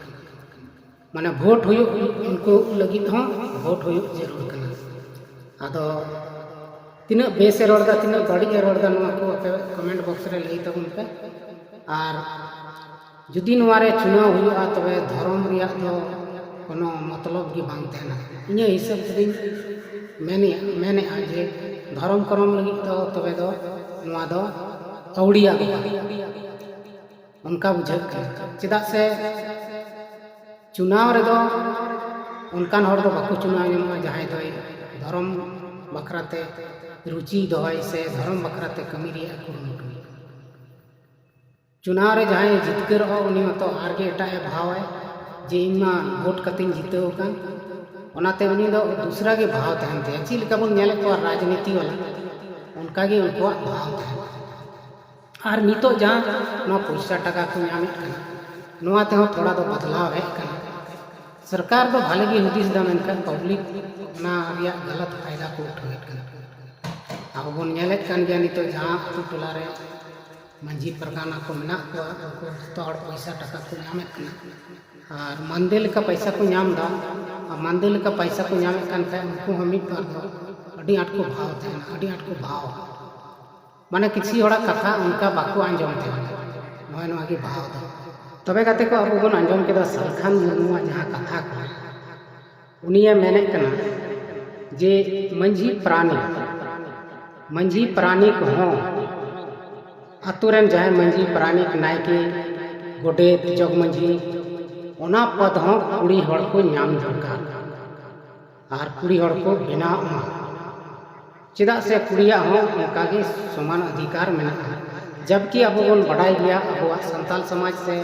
ᱢᱟᱱᱮ vote ᱦᱩᱭᱩᱜ, ᱩᱱᱠᱩ ᱞᱟᱹᱜᱤᱫ ᱦᱚᱸ vote ᱦᱩᱭᱩᱜ ᱡᱟᱹᱨᱩᱲ ᱠᱟᱱᱟ᱾ ᱟᱫᱚ ᱛᱤᱱᱟᱹᱜ ᱵᱮᱥ ᱮ ᱨᱚᱲ ᱮᱫᱟ, ᱛᱤᱱᱟᱹᱜ ᱵᱟᱹᱲᱤᱡ ᱮ ᱨᱚᱲ ᱮᱫᱟ, ᱱᱚᱣᱟ ᱠᱚ ᱟᱯᱮ comment box ᱨᱮ ᱞᱟᱹᱭ ᱛᱟᱵᱚᱱ ᱯᱮ᱾ ᱟᱨ ᱡᱩᱫᱤ ᱱᱚᱣᱟ ᱨᱮ ᱪᱩᱱᱟᱣ ᱦᱩᱭᱩᱜᱼᱟ, ᱛᱚᱵᱮ ᱫᱷᱚᱨᱚᱢ ᱨᱮᱭᱟᱜ ᱫᱚ ᱠᱳᱱᱳ ᱢᱚᱛᱞᱚᱵ ᱜᱮ ᱵᱟᱝ ᱛᱟᱦᱮᱱᱟ᱾ ᱤᱧᱟᱹᱜ ᱦᱤᱥᱟᱹᱵ ᱛᱮᱫᱚᱧ ᱢᱮᱱᱮᱜᱼᱟ, ᱢᱮᱱᱮᱜᱼᱟ ᱡᱮ ᱫᱷᱚᱨᱚᱢ ᱠᱚᱨᱚᱢ ᱞᱟᱹᱜᱤᱫ ᱫᱚ ᱛᱚᱵᱮ ᱫᱚ ᱱᱚᱣᱟ ᱫᱚ ᱟᱹᱣᱲᱤᱭᱟᱜ ᱜᱮ ᱠᱟᱱᱟ, ᱚᱱᱠᱟ ᱵᱩᱡᱷᱟᱹᱜ ᱠᱟᱱᱟ᱾ ᱪᱮᱫᱟᱜ ᱥᱮ ᱪᱩᱱᱟᱣ ᱨᱮᱫᱚ ᱚᱱᱠᱟᱱ ᱦᱚᱲ ᱫᱚ ᱵᱟᱠᱚ ᱪᱩᱱᱟᱣ ᱧᱟᱢᱚᱜᱼᱟ, ᱡᱟᱦᱟᱸᱭ ᱫᱚᱭ ᱫᱷᱚᱨᱚᱢ ᱵᱟᱠᱷᱨᱟ ᱛᱮ ᱨᱩᱪᱤ ᱫᱚᱦᱚᱭ ᱥᱮ ᱫᱷᱚᱨᱚᱢ ᱵᱟᱠᱷᱨᱟ ᱛᱮ ᱠᱟᱹᱢᱤ ᱨᱮᱭᱟᱜ ᱮ ᱠᱩᱨᱩᱢᱩᱴᱩᱭᱟ᱾ ᱪᱩᱱᱟᱣ ᱨᱮ ᱡᱟᱦᱟᱸᱭ ᱡᱤᱛᱠᱟᱹᱨᱚᱜᱼᱟ, ᱩᱱᱤ ᱢᱟᱛᱚ ᱟᱨᱜᱮ ᱮᱴᱟᱜ ᱮ ᱵᱷᱟᱣᱟᱭ ᱡᱮ ᱤᱧ ᱢᱟ ᱵᱷᱳᱴ ᱠᱟᱛᱮᱧ ᱡᱤᱛᱟᱹᱣ ᱟᱠᱟᱱ᱾ ᱚᱱᱟᱛᱮ ᱩᱱᱤ ᱫᱚ ᱫᱩᱥᱨᱟ ᱜᱮ ᱵᱷᱟᱣ ᱛᱟᱦᱮᱱ ᱛᱟᱭᱟ᱾ ᱪᱮᱫ ᱞᱮᱠᱟ ᱵᱚᱱ ᱧᱮᱞᱮᱫ ᱠᱚᱣᱟ ᱨᱟᱡᱽᱱᱤᱛᱤ ᱵᱟᱞᱟ, ᱚᱱᱠᱟ ᱜᱮ ᱩᱱᱠᱩᱣᱟᱜ ᱵᱷᱟᱣ ᱛᱟᱦᱮᱱᱟ᱾ ᱟᱨ ᱱᱤᱛᱚᱜ ᱡᱟᱦᱟᱸ ᱱᱚᱣᱟ ᱯᱚᱭᱥᱟ ᱴᱟᱠᱟ ᱠᱚ ᱧᱟᱢᱮᱫ ᱠᱟᱱᱟ, ᱱᱚᱣᱟ ᱛᱮᱦᱚᱸ ᱛᱷᱚᱲᱟ ᱫᱚ ᱵᱚᱫᱞᱟᱣ ᱦᱮᱡ ᱠᱟᱱᱟ᱾ ᱥᱚᱨᱠᱟᱨ ᱫᱚ ᱵᱷᱟᱞᱮ ᱜᱮ ᱦᱩᱫᱤᱥ ᱫᱟ, ᱢᱮᱱᱠᱷᱟᱱ ᱯᱟᱵᱽᱞᱤᱠ ᱚᱱᱟ ᱨᱮᱭᱟᱜ ᱜᱟᱞᱟᱛ ᱯᱷᱟᱭᱫᱟ ᱠᱚ ᱩᱴᱷᱟᱹᱣᱮᱫ ᱠᱟᱱᱟ᱾ ᱟᱵᱚ ᱵᱚᱱ ᱧᱮᱞᱮᱫ ᱠᱟᱱ ᱜᱮᱭᱟ, ᱱᱤᱛᱚᱜ ᱡᱟᱦᱟᱸ ᱟᱹᱛᱩ ᱴᱚᱞᱟ ᱨᱮ ᱢᱟᱹᱡᱷᱤ ᱯᱟᱨᱜᱟᱱᱟ ᱠᱚ ᱢᱮᱱᱟᱜ ᱠᱚᱣᱟ, ᱩᱱᱠᱩ ᱡᱚᱛᱚ ᱦᱚᱲ ᱯᱚᱭᱥᱟ ᱴᱟᱠᱟ ᱠᱚ ᱧᱟᱢᱮᱫ ᱠᱟᱱᱟ᱾ ᱟᱨ ᱢᱟᱱᱫᱮ ᱞᱮᱠᱟ ᱯᱚᱭᱥᱟ ᱠᱚ ᱧᱟᱢ ᱮᱫᱟ᱾ ᱟᱨ ᱢᱟᱱᱫᱮ ᱞᱮᱠᱟ ᱯᱚᱭᱥᱟ ᱠᱚ ᱧᱟᱢᱮᱫ ᱠᱟᱱ ᱠᱷᱟᱡ, ᱩᱱᱠᱩ ᱦᱚᱸ ᱢᱤᱫ ᱵᱟᱨ ᱫᱚ ᱟᱹᱰᱤ ᱟᱸᱴ ᱠᱚ ᱵᱷᱟᱣ ᱛᱟᱦᱮᱱᱟ, ᱟᱹᱰᱤ ᱟᱸᱴ ᱠᱚ ᱵᱷᱟᱣᱟ᱾ ᱢᱟᱱᱮ ᱠᱤᱪᱷᱤ ᱦᱚᱲᱟᱜ ᱠᱟᱛᱷᱟ ᱚᱱᱠᱟ ᱵᱟᱠᱚ ᱟᱸᱡᱚᱢ ᱛᱟᱦᱮᱱᱟ᱾ ᱱᱚᱜᱼᱚᱭ ᱱᱚᱣᱟ ᱜᱮ ᱵᱷᱟᱣ ᱫᱚ᱾ ᱛᱚᱵᱮ ᱜᱟᱛᱮ ᱠᱚ, ᱟᱵᱚ ᱵᱚᱱ ᱟᱸᱡᱚᱢ ᱠᱮᱫᱟ ᱥᱟᱞᱠᱷᱟᱱ ᱢᱩᱨᱢᱩᱣᱟᱜ ᱡᱟᱦᱟᱸ ᱠᱟᱛᱷᱟ ᱠᱚ, ᱩᱱᱤᱭᱮ ᱢᱮᱱᱮᱫ ᱠᱟᱱᱟ ᱡᱮ ᱢᱟᱹᱡᱷᱤ ᱯᱟᱨᱟᱱᱤᱠ, ᱢᱟᱹᱡᱷᱤ ᱯᱟᱨᱟᱱᱤᱠ ᱦᱚᱸ, ᱟᱛᱳ ᱨᱮᱱ ᱡᱟᱦᱟᱸᱭ ᱢᱟᱹᱡᱷᱤ ᱯᱟᱨᱟᱱᱤᱠ, ᱱᱟᱭᱠᱮ, ᱜᱚᱰᱮᱛ, ᱡᱚᱜᱽ ᱢᱟᱹᱡᱷᱤ, ᱚᱱᱟ ᱯᱚᱫᱽ ᱦᱚᱸ ᱠᱩᱲᱤ ᱦᱚᱲ ᱠᱚ ᱧᱟᱢ ᱫᱚᱨᱠᱟᱨ ᱟᱨ ᱠᱩᱲᱤ ᱦᱚᱲ ᱠᱚ ᱵᱮᱱᱟᱣ ᱢᱟ᱾ ᱪᱮᱫᱟᱜ ᱥᱮ ᱠᱩᱲᱤᱭᱟᱜ ᱦᱚᱸ ᱚᱱᱠᱟ ᱜᱮ ᱥᱚᱢᱟᱱ ᱚᱫᱷᱤᱠᱟᱨ ᱢᱮᱱᱟᱜᱼᱟ᱾ ᱡᱟᱵᱠᱤ ᱟᱵᱚ ᱵᱚᱱ ᱵᱟᱰᱟᱭ ᱜᱮᱭᱟ, ᱟᱵᱚᱣᱟᱜ ᱥᱟᱱᱛᱟᱞ ᱥᱚᱢᱟᱡᱽ ᱥᱮ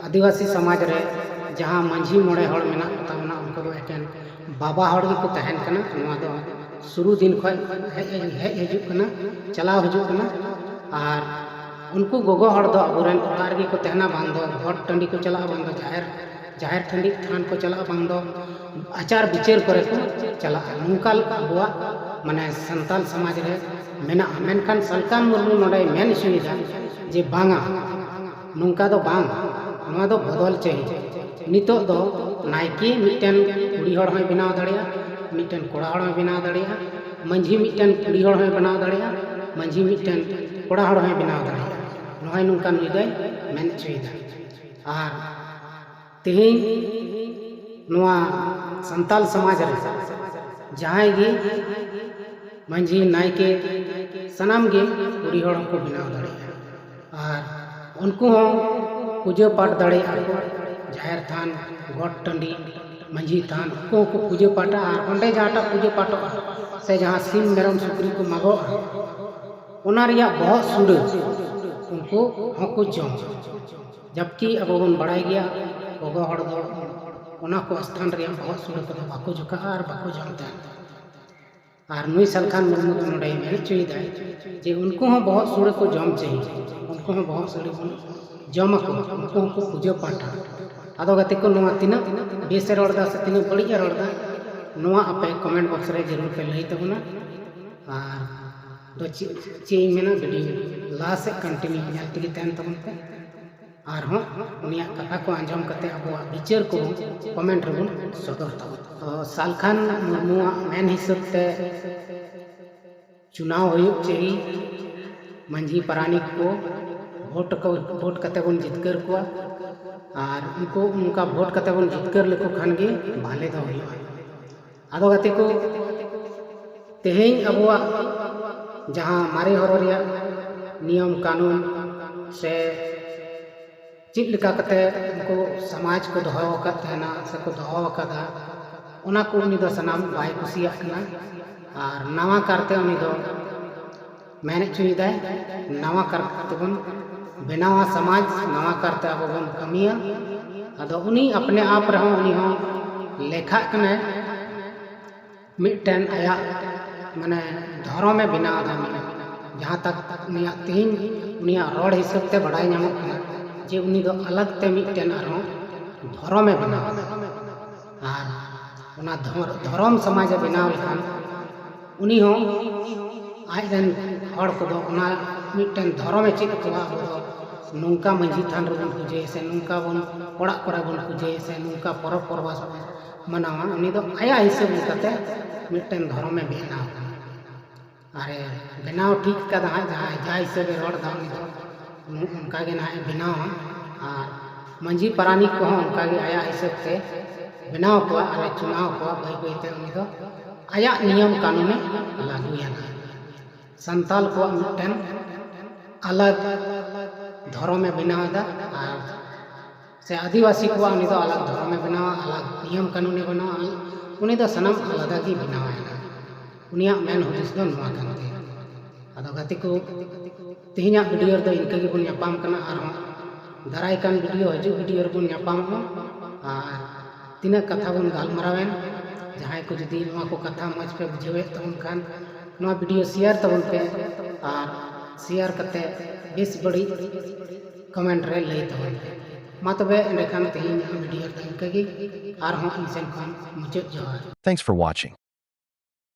ᱟᱹᱫᱤᱵᱟᱹᱥᱤ ᱥᱚᱢᱟᱡᱽ ᱨᱮ ᱡᱟᱦᱟᱸ ᱢᱟᱹᱡᱷᱤ ᱢᱚᱬᱮ ᱦᱚᱲ ᱢᱮᱱᱟᱜ ᱠᱚ ᱛᱟᱵᱚᱱᱟ, ᱩᱱᱠᱩ ᱫᱚ ᱮᱠᱮᱱ ᱵᱟᱵᱟ ᱦᱚᱲ ᱜᱮᱠᱚ ᱛᱟᱦᱮᱱ ᱠᱟᱱᱟ᱾ ᱱᱚᱣᱟ ᱫᱚ ᱥᱩᱨᱩ ᱫᱤᱱ ᱠᱷᱚᱱ ᱦᱮᱡ, ᱦᱮᱡ ᱦᱤᱡᱩᱜ ᱠᱟᱱᱟ, ᱪᱟᱞᱟᱣ ᱦᱤᱡᱩᱜ ᱠᱟᱱᱟ᱾ ᱟᱨ ᱩᱱᱠᱩ ᱜᱚᱜᱚ ᱦᱚᱲ ᱫᱚ ᱟᱵᱚᱨᱮᱱ ᱚᱲᱟᱜ ᱨᱮᱜᱮ ᱠᱚ ᱛᱟᱦᱮᱱᱟ, ᱵᱟᱝ ᱫᱚ ᱜᱚᱴ ᱴᱟᱺᱰᱤ ᱠᱚ ᱪᱟᱞᱟᱜᱼᱟ, ᱵᱟᱝ ᱫᱚ ᱡᱟᱦᱮᱨ, ᱡᱟᱦᱮᱨ ᱴᱟᱺᱰᱤ ᱛᱷᱟᱱ ᱠᱚ ᱪᱟᱞᱟᱜᱼᱟ, ᱵᱟᱝ ᱫᱚ ᱟᱪᱟᱨ ᱵᱤᱪᱟᱹᱨ ᱠᱚᱨᱮ ᱠᱚ ᱪᱟᱞᱟᱜᱼᱟ᱾ ᱱᱚᱝᱠᱟ ᱞᱮᱠᱟ ᱟᱵᱚᱣᱟᱜ, ᱢᱟᱱᱮ, ᱥᱟᱱᱛᱟᱞ ᱥᱚᱢᱟᱡᱽ ᱨᱮ ᱢᱮᱱᱟᱜᱼᱟ᱾ ᱢᱮᱱᱠᱷᱟᱱ ᱥᱟᱞᱠᱷᱟᱱ ᱢᱩᱨᱢᱩ ᱱᱚᱰᱮᱭ ᱢᱮᱱ ᱦᱚᱪᱚᱭᱮᱫᱟ ᱡᱮ ᱵᱟᱝᱟ, ᱱᱚᱝᱠᱟ ᱫᱚ ᱵᱟᱝ, ᱱᱚᱣᱟ ᱫᱚ ᱵᱚᱫᱚᱞ ᱪᱟᱹᱦᱤ᱾ ᱱᱤᱛᱚᱜ ᱫᱚ ᱱᱟᱭᱠᱮ ᱢᱤᱫᱴᱮᱱ ᱠᱩᱲᱤ ᱦᱚᱲ ᱦᱚᱸᱭ ᱵᱮᱱᱟᱣ ᱫᱟᱲᱮᱭᱟᱜᱼᱟ, ᱢᱤᱫᱴᱮᱱ ᱠᱚᱲᱟ ᱦᱚᱲ ᱦᱚᱸᱭ ᱵᱮᱱᱟᱣ ᱫᱟᱲᱮᱭᱟᱜᱼᱟ, ᱢᱟᱹᱡᱷᱤ ᱢᱤᱫᱴᱮᱱ ᱠᱩᱲᱤ ᱦᱚᱲ ᱦᱚᱸᱭ ᱵᱮᱱᱟᱣ ᱫᱟᱲᱮᱭᱟᱜᱼᱟ, ᱢᱟᱹᱡᱷᱤ ᱢᱤᱫᱴᱮᱱ ᱠᱚᱲᱟ ᱦᱚᱲ ᱦᱚᱸᱭ ᱵᱮᱱᱟᱣ ᱫᱟᱲᱮᱭᱟᱜᱼᱟ᱾ ᱱᱚᱜᱼᱚᱭ ᱱᱚᱝᱠᱟ ᱱᱩᱭ ᱫᱚᱭ ᱢᱮᱱ ᱦᱚᱪᱚᱭᱮᱫᱟ᱾ ᱟᱨ ᱛᱮᱦᱮᱧ ᱱᱚᱣᱟ ᱥᱟᱱᱛᱟᱞ ᱥᱚᱢᱟᱡᱽ ᱨᱮ ᱡᱟᱦᱟᱸᱭ ᱜᱮ ᱢᱟᱹᱡᱷᱤ, ᱱᱟᱭᱠᱮ, ᱥᱟᱱᱟᱢ ᱜᱮ ᱠᱩᱲᱤ ᱦᱚᱲ ᱦᱚᱸᱠᱚ ᱵᱮᱱᱟᱣ ᱫᱟᱲᱮᱭᱟᱜᱼᱟ᱾ ᱟᱨ ᱩᱱᱠᱩ ᱦᱚᱸ ᱯᱩᱡᱟᱹ ᱯᱟᱴ ᱫᱟᱲᱮᱭᱟᱜᱼᱟ ᱠᱚ᱾ ᱡᱟᱦᱮᱨ ᱛᱷᱟᱱ, ᱜᱚᱴ ᱴᱟᱺᱰᱤ, ᱢᱟᱹᱡᱷᱤ ᱛᱷᱟᱱ, ᱩᱱᱠᱩ ᱦᱚᱸᱠᱚ ᱯᱩᱡᱟᱹ ᱯᱟᱴᱟ᱾ ᱟᱨ ᱚᱸᱰᱮ ᱡᱟᱦᱟᱸᱴᱟᱜ ᱯᱩᱡᱟᱹ ᱯᱟᱴᱚᱜᱼᱟ ᱥᱮ ᱡᱟᱦᱟᱸ ᱥᱤᱢ ᱢᱮᱨᱚᱢ ᱥᱩᱠᱨᱤ ᱠᱚ ᱢᱟᱜᱚᱜᱼᱟ, ᱚᱱᱟ ᱨᱮᱭᱟᱜ ᱵᱚᱦᱚᱜ ᱥᱩᱲᱟᱹ ᱩᱱᱠᱩ ᱦᱚᱸᱠᱚ ᱡᱚᱢᱟ᱾ ᱡᱟᱵᱠᱤ ᱟᱵᱚ ᱵᱚᱱ ᱵᱟᱲᱟᱭ ᱜᱮᱭᱟ, ᱜᱚᱜᱚ ᱦᱚᱲ ᱫᱚ ᱚᱱᱟ ᱠᱚ ᱥᱛᱷᱟᱱ ᱨᱮᱭᱟᱜ ᱵᱚᱦᱚᱜ ᱥᱩᱲᱟᱹ ᱠᱚᱫᱚ ᱵᱟᱠᱚ ᱡᱚᱠᱷᱟᱜᱼᱟ ᱟᱨ ᱵᱟᱠᱚ ᱡᱚᱢ ᱛᱟᱦᱮᱱᱟ᱾ ᱟᱨ ᱱᱩᱭ ᱥᱟᱞᱠᱷᱟᱱ ᱢᱩᱨᱢᱩ ᱫᱚ ᱱᱚᱰᱮᱭ ᱢᱮᱱ ᱦᱚᱪᱚᱭᱮᱫᱟᱭ ᱡᱮ ᱩᱱᱠᱩ ᱦᱚᱸ ᱵᱚᱦᱚᱜ ᱥᱩᱲᱟᱹ ᱠᱚ ᱡᱚᱢ ᱪᱟᱹᱦᱤ, ᱩᱱᱠᱩ ᱦᱚᱸ ᱵᱚᱦᱚᱜ ᱥᱩᱲᱟᱹ ᱵᱚᱱ ᱡᱚᱢ ᱟᱠᱚ, ᱩᱱᱠᱩ ᱦᱚᱸᱠᱚ ᱯᱩᱡᱟᱹ ᱯᱟᱴᱷᱟ᱾ ᱟᱫᱚ ᱜᱟᱛᱮ ᱠᱚ, ᱱᱚᱣᱟ ᱛᱤᱱᱟᱹᱜ ᱵᱮᱥ ᱮ ᱨᱚᱲ ᱮᱫᱟ ᱥᱮ ᱛᱤᱱᱟᱹᱜ ᱵᱟᱹᱲᱤᱡ ᱮ ᱨᱚᱲ ᱮᱫᱟ, ᱱᱚᱣᱟ ᱟᱯᱮ comment box ᱨᱮ ᱡᱟᱹᱨᱩᱲ ᱯᱮ ᱞᱟᱹᱭ ᱛᱟᱵᱚᱱᱟ᱾ ᱟᱨ ᱫᱚ ᱪᱮᱫ, ᱪᱮᱫ ᱤᱧ ᱢᱮᱱᱟ, video ᱞᱟᱦᱟ ᱥᱮᱫ continue ᱧᱮᱞ ᱛᱮᱜᱮ ᱛᱟᱦᱮᱱ ᱛᱟᱵᱚᱱ ᱯᱮ᱾ ᱟᱨᱦᱚᱸ ᱩᱱᱤᱭᱟᱜ ᱠᱟᱛᱷᱟ ᱠᱚ ᱟᱸᱡᱚᱢ ᱠᱟᱛᱮ ᱟᱵᱚᱣᱟᱜ ᱵᱤᱪᱟᱹᱨ ᱠᱚᱵᱚᱱ comment ᱨᱮᱵᱚᱱ ᱥᱚᱫᱚᱨ ᱛᱟᱵᱚᱱ᱾ ᱛᱚ ᱥᱟᱞᱠᱷᱟᱱ ᱢᱩᱨᱢᱩᱣᱟᱜ ᱢᱮᱱ ᱦᱤᱥᱟᱹᱵ ᱛᱮ ᱪᱩᱱᱟᱣ ᱦᱩᱭᱩᱜ ᱪᱟᱹᱦᱤ, ᱢᱟᱹᱡᱷᱤ ᱯᱟᱨᱟᱱᱤᱠ ᱠᱚ ᱵᱷᱳᱴ ᱠᱚ, ᱵᱷᱳᱴ ᱠᱟᱛᱮ ᱵᱚᱱ ᱡᱤᱛᱠᱟᱹᱨ ᱠᱚᱣᱟ᱾ ᱟᱨ ᱩᱱᱠᱩ ᱚᱱᱠᱟ ᱵᱷᱳᱴ ᱠᱟᱛᱮ ᱵᱚᱱ ᱡᱤᱛᱠᱟᱹᱨ ᱞᱮᱠᱚ ᱠᱷᱟᱱ ᱜᱮ ᱵᱷᱟᱞᱮ ᱫᱚ ᱦᱩᱭᱩᱜᱼᱟ᱾ ᱟᱫᱚ ᱜᱟᱛᱮ ᱠᱚ, ᱛᱮᱦᱮᱧ ᱟᱵᱚᱣᱟᱜ ᱡᱟᱦᱟᱸ ᱢᱟᱨᱮ ᱦᱚᱨᱚ ᱨᱮᱭᱟᱜ ᱱᱤᱭᱚᱢ ᱠᱟᱹᱱᱩᱱ ᱥᱮ ᱪᱮᱫ ᱞᱮᱠᱟ ᱠᱟᱛᱮ ᱩᱱᱠᱩ ᱥᱚᱢᱟᱡᱽ ᱠᱚ ᱫᱚᱦᱚ ᱟᱠᱟᱫ ᱛᱟᱦᱮᱱᱟ ᱥᱮᱠᱚ ᱫᱚᱦᱚ ᱟᱠᱟᱫᱟ, ᱚᱱᱟ ᱠᱚ ᱩᱱᱤ ᱫᱚ ᱥᱟᱱᱟᱢ ᱵᱟᱭ ᱠᱩᱥᱤᱭᱟᱜ ᱠᱟᱱᱟ᱾ ᱟᱨ ᱱᱟᱣᱟ ᱠᱟᱨᱛᱮ ᱩᱱᱤ ᱫᱚ ᱢᱮᱱ ᱦᱚᱪᱚᱭᱮᱫᱟᱭ, ᱱᱟᱣᱟ ᱠᱟᱨ ᱛᱮᱵᱚᱱ ᱵᱮᱱᱟᱣᱟ ᱥᱚᱢᱟᱡᱽ, ᱱᱟᱣᱟ ᱠᱟᱨᱛᱮ ᱟᱵᱚ ᱵᱚᱱ ᱠᱟᱹᱢᱤᱭᱟ᱾ ᱟᱫᱚ ᱩᱱᱤ ᱟᱯᱱᱮ ᱟᱯ ᱨᱮᱦᱚᱸ ᱩᱱᱤ ᱦᱚᱸ ᱞᱮᱠᱷᱟᱜ ᱠᱟᱱᱟᱭ, ᱢᱤᱫᱴᱮᱱ ᱟᱭᱟᱜ ᱢᱟᱱᱮ ᱫᱷᱚᱨᱚᱢᱮ ᱵᱮᱱᱟᱣ ᱮᱫᱟ᱾ ᱡᱟᱦᱟᱸ ᱛᱟᱠ ᱩᱱᱤᱭᱟᱜ ᱛᱮᱦᱮᱧ ᱩᱱᱤᱭᱟᱜ ᱨᱚᱲ ᱦᱤᱥᱟᱹᱵ ᱛᱮ ᱵᱟᱰᱟᱭ ᱧᱟᱢᱚᱜ ᱠᱟᱱᱟ ᱡᱮ ᱩᱱᱤ ᱫᱚ ᱟᱞᱟᱜᱽ ᱛᱮ ᱢᱤᱫᱴᱮᱱ ᱟᱨᱦᱚᱸ ᱫᱷᱚᱨᱚᱢᱮ ᱵᱮᱱᱟᱣ ᱮᱫᱟ᱾ ᱟᱨ ᱚᱱᱟ ᱫᱷᱚᱨ-, ᱫᱷᱚᱨᱚᱢ ᱥᱚᱢᱟᱡᱽ ᱮ ᱵᱮᱱᱟᱣ ᱞᱮᱠᱷᱟᱱ ᱩᱱᱤ ᱦᱚᱸ ᱟᱡ ᱨᱮᱱ ᱦᱚᱲ ᱠᱚᱫᱚ ᱚᱱᱟ ᱢᱤᱫᱴᱮᱱ ᱫᱷᱚᱨᱚᱢᱮ ᱪᱮᱫ ᱟᱠᱚᱣᱟ᱾ ᱟᱵᱚ ᱫᱚ ᱱᱚᱝᱠᱟ ᱢᱟᱹᱡᱷᱤ ᱛᱷᱟᱱ ᱨᱮᱵᱚᱱ ᱯᱩᱡᱟᱹᱭᱟ ᱥᱮ ᱱᱚᱝᱠᱟ ᱵᱚᱱ ᱚᱲᱟᱜ ᱠᱚᱨᱮ ᱵᱚᱱ ᱯᱩᱡᱟᱹᱭᱟ ᱥᱮ ᱱᱚᱝᱠᱟ ᱯᱚᱨᱚᱵᱽ ᱯᱚᱨᱵᱟᱥ ᱵᱚᱱ ᱢᱟᱱᱟᱣᱟ, ᱩᱱᱤ ᱫᱚ ᱟᱭᱟᱜ ᱦᱤᱥᱟᱹᱵ ᱞᱮᱠᱟᱛᱮ ᱢᱤᱫᱴᱮᱱ ᱫᱷᱚᱨᱚᱢᱮ ᱵᱮᱱᱟᱣ ᱠᱟᱱᱟ᱾ ᱟᱨᱮ ᱵᱮᱱᱟᱣ ᱴᱷᱤᱠ ᱠᱟᱫᱟ ᱦᱟᱸᱜ, ᱡᱟᱦᱟᱸᱭ ᱡᱟᱦᱟᱸ ᱦᱤᱥᱟᱹᱵᱮ ᱨᱚᱲ ᱮᱫᱟ ᱩᱱᱤ ᱫᱚ ᱚᱱᱠᱟ ᱜᱮ ᱱᱟᱦᱟᱜ ᱮ ᱵᱮᱱᱟᱣᱟ᱾ ᱟᱨ ᱢᱟᱹᱡᱷᱤ ᱯᱟᱨᱟᱱᱤᱠ ᱠᱚᱦᱚᱸ ᱚᱱᱠᱟ ᱜᱮ ᱟᱭᱟᱜ ᱦᱤᱥᱟᱹᱵ ᱛᱮ ᱵᱮᱱᱟᱣ ᱠᱚᱣᱟ ᱟᱨᱮ ᱪᱩᱱᱟᱣ ᱠᱚᱣᱟ᱾ ᱵᱟᱹᱭ ᱵᱟᱹᱭ ᱛᱮ ᱩᱱᱤ ᱫᱚ ᱟᱭᱟᱜ ᱱᱤᱭᱚᱢ ᱠᱟᱹᱱᱩᱱᱮ ᱞᱟᱹᱜᱩᱭᱟ ᱱᱟᱦᱟᱜ᱾ ᱥᱟᱱᱛᱟᱞ ᱠᱚᱣᱟᱜ ᱢᱤᱫᱴᱮᱱ ᱟᱞᱟᱜᱽ ᱫᱷᱚᱨᱚᱢᱮ ᱵᱮᱱᱟᱣ ᱮᱫᱟ, ᱟᱨ ᱥᱮ ᱟᱹᱫᱤᱵᱟᱹᱥᱤ ᱠᱚᱣᱟᱜ ᱩᱱᱤ ᱫᱚ ᱟᱞᱟᱜᱽ ᱫᱷᱚᱨᱚᱢᱮ ᱵᱮᱱᱟᱣᱟ, ᱟᱞᱟᱜᱽ ᱱᱤᱭᱚᱢ ᱠᱟᱹᱱᱩᱱᱮ ᱵᱮᱱᱟᱣᱟ, ᱩᱱᱤ ᱫᱚ ᱥᱟᱱᱟᱢ ᱟᱞᱟᱫᱟ ᱜᱮ ᱵᱮᱱᱟᱣᱟᱭ ᱱᱟᱦᱟᱜ᱾ ᱩᱱᱤᱭᱟᱜ ᱢᱮᱱ ᱦᱩᱫᱤᱥ ᱫᱚ ᱱᱚᱣᱟ ᱠᱟᱱ ᱛᱟᱭᱟ᱾ ᱟᱫᱚ ᱜᱟᱛᱮ ᱠᱚ, ᱛᱮᱦᱮᱧᱟᱜ ᱵᱷᱤᱰᱤᱭᱳ ᱨᱮᱫᱚ ᱤᱱᱠᱟᱹ ᱜᱮᱵᱚᱱ ᱧᱟᱯᱟᱢ ᱠᱟᱱᱟ᱾ ᱟᱨᱦᱚᱸ ᱫᱟᱨᱟᱭ ᱠᱟᱱ ᱵᱷᱤᱰᱤᱭᱳ, ᱦᱤᱡᱩᱜ ᱵᱷᱤᱰᱤᱭᱳ ᱨᱮᱵᱚᱱ ᱧᱟᱯᱟᱢᱚᱜᱼᱟ᱾ ᱟᱨ ᱛᱤᱱᱟᱹᱜ ᱠᱟᱛᱷᱟ ᱵᱚᱱ ᱜᱟᱞᱢᱟᱨᱟᱣᱮᱱ, ᱡᱟᱦᱟᱸᱭ ᱠᱚ ᱡᱩᱫᱤ ᱱᱚᱣᱟ ᱠᱚ ᱠᱟᱛᱷᱟ ᱢᱚᱡᱽ ᱯᱮ ᱵᱩᱡᱷᱟᱹᱣᱮᱫ ᱛᱟᱵᱚᱱ ᱠᱷᱟᱱ, ᱱᱚᱣᱟ ᱵᱷᱤᱰᱤᱭᱳ ᱥᱮᱭᱟᱨ ᱛᱟᱵᱚᱱ ᱯᱮ ᱟᱨ ᱥᱮᱭᱟᱨ ᱠᱟᱛᱮ ᱵᱮᱥ ᱵᱟᱹᱲᱤᱡ ᱠᱚᱢᱮᱱᱴ ᱨᱮ ᱞᱟᱹᱭ ᱛᱟᱵᱚᱱ ᱯᱮ᱾ ᱢᱟ ᱛᱚᱵᱮ ᱮᱸᱰᱮᱠᱷᱟᱱ ᱛᱮᱦᱮᱧᱟᱜ ᱵᱷᱤᱰᱤᱭᱳ ᱨᱮᱫᱚ ᱤᱱᱠᱟᱹ ᱜᱮ᱾ ᱟᱨᱦᱚᱸ ᱤᱧ ᱥᱮᱱ ᱠᱷᱚᱱ ᱢᱩᱪᱟᱹᱫ ᱡᱚᱦᱟᱨ᱾ Thanks for watching.